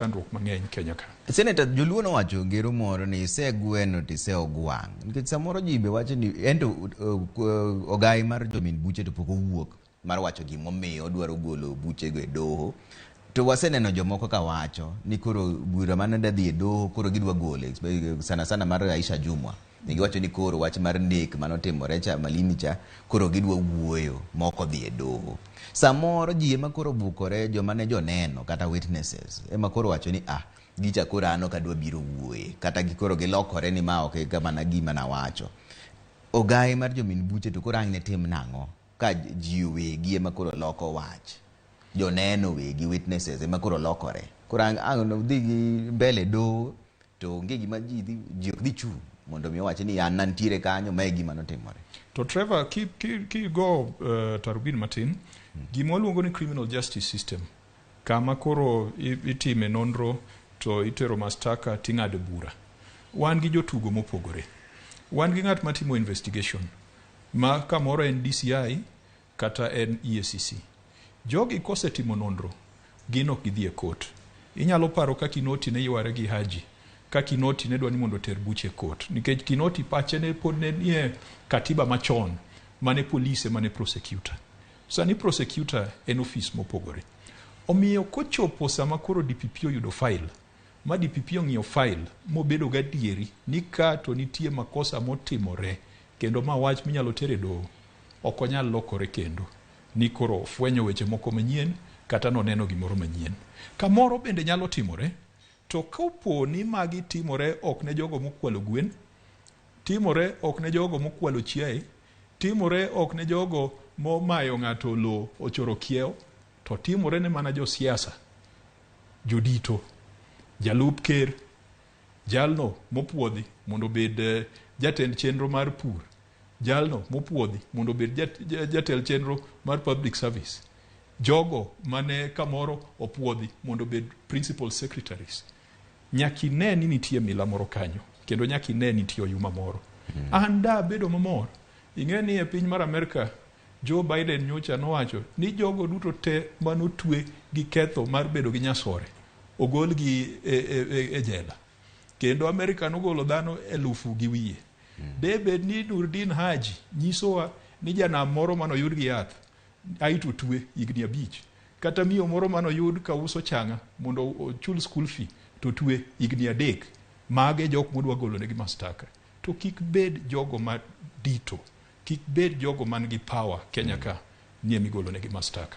Chandruok mang'eny Kenya ka. Senator, Joluo nowacho ngero moro ni ise gweno to ise ogwang'. Nikech samoro ji be wacho ni ento ogai mar jomin buche to pok owuok mar wacho gimomiyo odwaro golo buchego e doho. To waseneno jomoko ka wacho ni koro bura mane da dhi e doho koro gidwa gole sana sana mar Aisha Jumwa. Ne giwacho ni koro wach mar nek manotimore cha Malindi cha koro gidwa wuoyo mok odhi e doho. Samoro ji ema koro bukore joma ne joneno kata witnesses ema koro wacho ni ah gicha koro an ok adwa biro wuoye kata koro gilokore ni ma ok e mana gima nawacho. Ogaye mar jomin buche to koro ang' ne tim nang'o ka ji owegi ema koro loko wach. Joneno wegi witnesses ema koro lokore. Koro ang' ang' dhi gi mbele doho to onge gima ji dhi ji ok dhi chung' mondo mi owach ni an nantiere kanyo ma e gima notimore. To Trevor, ki, ki, ki go tarubin matin, gima waluongo ni criminal justice system, kama koro itime nonro to itero mastaka ting'ado bura. Wan gi jotugo mopogore. Wan gi ng'at matimo investigation, ma kamoro en DCI kata en EACC. Jogi kosetimo nonro, gin ok gidhi e court. Inyalo paro ka Kinoti ne yware gi Haji, ka Kinoti ne dwa ni mondo oter buche e court. Nikech Kinoti pache ne pod ne nie katiba machon, mane police ema ne prosecutor. Sani prosecutor en ofis mopogore. Omiyo kochopo sama koro DPP oyudo file, ma DPP ong'iyo file mobedo gadieri ni ka to nitie makosa motimore kendo ma wach minyalo ter e doho, ok onyal lokore kendo ni koro ofwenyo weche moko manyien kata noneno gimoro manyien. Kamoro bende nyalo timore, to kopo ni magi timore ok ne jogo mokwalo gwen, timore ok ne jogo mokwalo chiaye, timore ok ne jogo momayo ng'ato lowo ochoro kiewo, to timore ne mana josiasa, jodito, jalup ker, jalno mopuodhi mondo obed jatend chenro mar pur, jalno mopuodhi mondo obed jatend chenro mar public service, jogo mane kamoro opuodhi mondo obed principal secretaries. Nyaka ine ni nitie mila moro kanyo, kendo nyaka ine ni nitie oyuma moro. An da bedo mamor. Ing'e ni e piny mar Amerka, Joe Biden nyocha nowacho ni jogo duto te manotwe gi ketho mar bedo gi nyasore ogolgi e jela. Kendo Amerika nogolo dhano 1,000 gi wiye. De bed ni Nurdin Haji nyisowa ni janam moro manoyud gi yath aito twe higni 5. Kata miyo moro manoyud ka uso changa mondo ochul school fee to twe higni 3. Mage jok modwa golo negi mastaka. To kik bed jogo ma dito, kik bed jogo man gi power Kenya ka nie migolo negi mastaka.